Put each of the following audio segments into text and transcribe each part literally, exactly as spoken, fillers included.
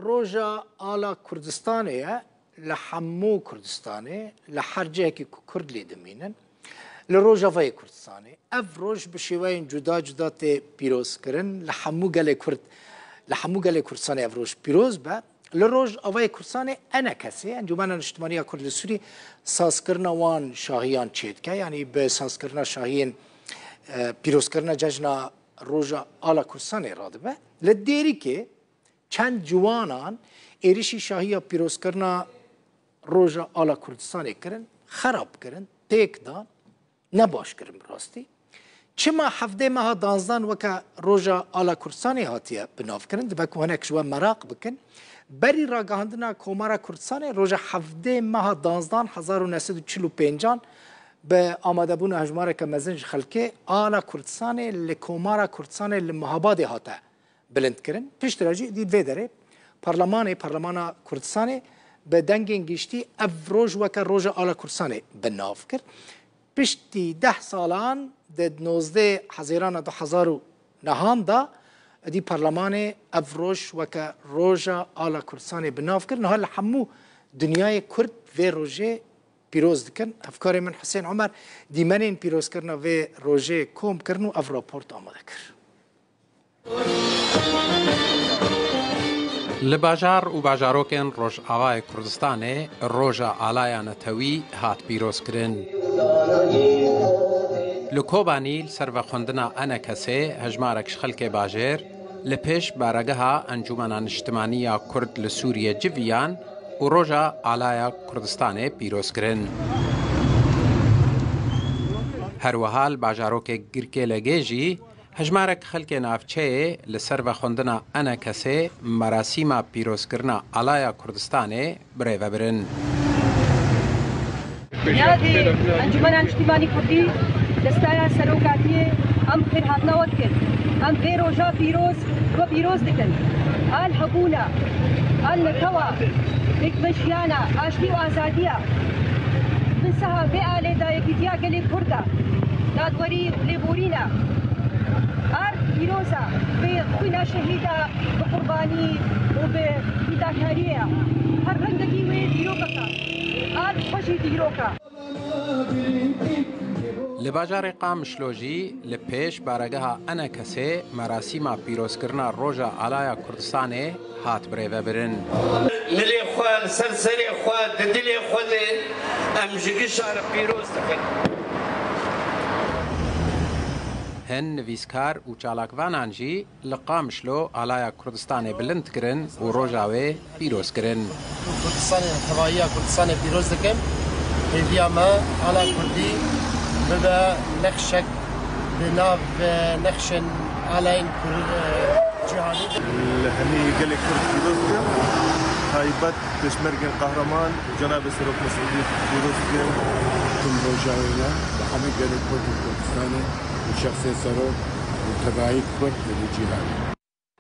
Roja ala Kurdistanê ye, li hemû Kurdistanê, li her cihekî ku Kurd lê dimînin, li Rojavayê Kurdistanê. Ev roj bi şêweyên cuda cuda tê pîrozkirin. Li hemû gelê Kurd, li hemû gelê Kurdistanê ev roj pîroz be. Li Rojavayê Kurdistanê ENKSê, Encûmena Niştimaniya Kurd li Sûrî, sazkirina wan şahiyan çêdike. Yanî bi sazkirina şahiyên, e, pîrozkirina cejna Roja Ala Kurdistanê radibe. Li Dêrikê çend ciwanan êrişî şahiya pîrozkirina Roja Ala Kurdistanê kirin, xerab kirin, têk dan, ne baş kirin bi rastî. Çima hevdê meha danzdan weke Roja Ala Kurdistanê hatiye bi nav kirin? Dibe ku hinek ji we meraq bikin. Berî ragihandina Komara Kurdistanê, roja hevdê meha danzdan hezar û neh sed û çil û pêncan bi amadebûna hejmareke mezin ji xelkê, Ala Kurdistanê li Komara Kurdistanê li Mehabadê hate bilind kirin. Piştre jî dî vê derê Parlemanê, Parlemana Kurdistanê bi dengên giştî ev roj weke Roja Ala Kurdistanê bi nav kir. Piştî deh salan, di nozdeh Hezîrana du hezar û nehan de, dî Parlemanê ev roj weke Roja Ala Kurdistanê bi nav kir. Niha li hemû dinyayê Kurd vê rojê pîroz dikin. Hevkarê min Husên Omer dîmenên pîrozkirina vê rojê kom kirin û ev raport amade kir. Li bajar û bajarokên Rojavayê Kurdistanê Roja Alaya Netewî hat pîrozkirin. Li Kobanî li ser vexwendina ENKSê hejmarek ji xelkê bajêr li pêş baregeha Encûmena Niştimanî ya Kurd li Sûriyê civiyan û Roja Alaya Kurdistanê pîroz kirin. Her wiha li bajarokê Girkêlegê jî hejmarek xelkê navçeyê li ser vexwendina ENKSê merasîma pîrozkirina Alaya Kurdistanê birêve birin. Yadê Encûmena Niştîmanî Kurdî, destaya serokatiyê, em xêrhatina we dikin. Em vê roja pîroz we pîroz dikin. Al hebûna, al netewa, hikmet jiyana, aştî û azadiya. Bin seha vê alê de yekîtiya gelê Kurd e, dadwerî û lêborîn e. Ard pîroz e, bi xwîna şehîda, bi qurbanî û bi fîdakariyê ye. Her rengekî wê dîrokek e. Ard xwe jî dîrok e. Li bajarê Qamişlo jî li pêş baregeha ENKSê merasîma pîrozkirina Roja Alaya Kurdistanê hat birêvebirin. Milê xwe li ser serê xwe, di dilê xwe de em ji gişa re pîroz dikin. Hin nivîskar û çalakvanan jî li Qamişlo Alaya Kurdistanê bilind kirin û roja wê pîroz kirin. Kurdistanê, tevahiya Kurdistanê pîroz dikim. Hêviya me ala Kurdî bibe nexşek di nav, e, nexşên alayên Kur-, e, cîhanî de. Li hemî gelê Kurd pîroz dikim. Taybet Pêşmergên Qehreman û Cenabê Serok Mesûdî pîroz dikim. Tim rojavê me bi hemî gelê Kurd û Kurdistanê û şexsê Serok û tevahî Kurd li cîhanê.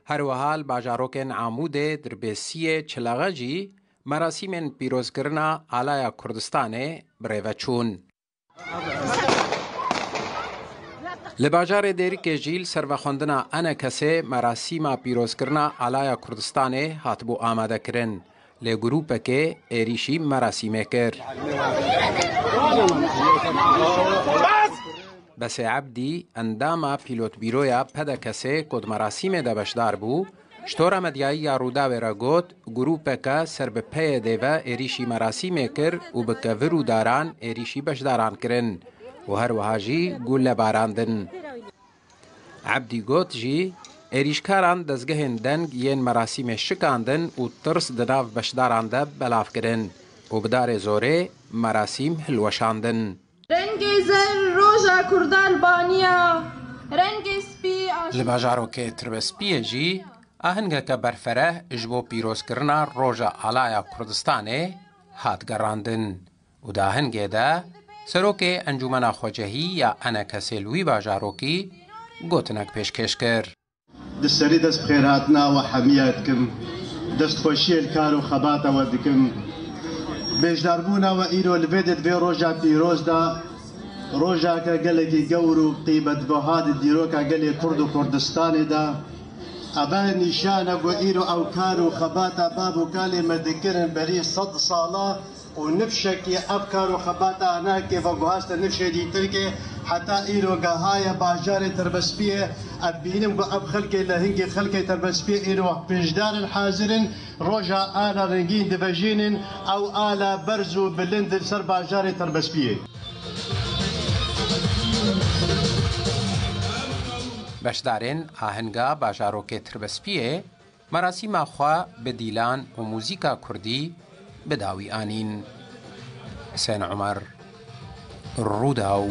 Her wiha li bajarokên Amûdê, Dirbêsiyê, Çilexê jî merasîmên pîrozkirina Alaya Kurdistanê birêve çûn. Li bajarê Dêrikê jî li ser vexwendina ENKSê merasîma pîrozkirina Alaya Kurdistanê hatibû amadekirin. Lê grûpekê êrîşî merasîmê kir. Besê Ebdî, endama Pîlotbîroya PDKSê ku di merasîmê de beşdar bû, ji tora medyayî ya Rûdawê re got, grûpeke ser bi PYDê ve êrîşî merasîmê kir û bi kevir û daran êrîşî beşdaran kirin û her wiha jî gule barandin. Ebdî got jî, êrîşkaran dezgehên deng yên merasîmê şikandin û tirs di nav beşdaran de belav kirin û bi darê zorê merasîm hilweşandin. Rengê zer roja Kurdan baniya, rengê spî aş- Li bajarokê Tirbespiyê jî ahengeke berfereh ji bo pîrozkirina Roja Alaya Kurdistanê hat gerandin. Û di ahengê de serokê Encûmena Xwecehî ya ENKSê li wî bajarokî gotinek pêşkêş kir. Di serî dest bi xêrhatina we hemiya dikim. Destxweşiyê li kar û xebata we dikim. Bêşdarbûna we îro li vê di vê roja pîroz de, rojake gelekî gewr û qîmetbiha di dîroka gelê Kurd û Kurdistanê de, Eve nîşan e ku îro ew kar û xebata bav û kalê me dikirin berî sed sala û nifşekî ev kar û xebata anakê veguhaste nifşê dîtirkê heta îro gehaye bajarê Tirbespiyê. Ev bînim ku ev xelkê lehingê xelkê Tirbespiyê îro pêşdar in, hazir in, roja ala rengîn divejînin, ew ala berz û bilind li ser bajarê Tirbespiyê. Beşdarên ahenga bajarokê Tirbespiyê merasîma xwe bi dîlan û muzîka kurdî bi dawî anîn. Husên Omer, Rûdaw.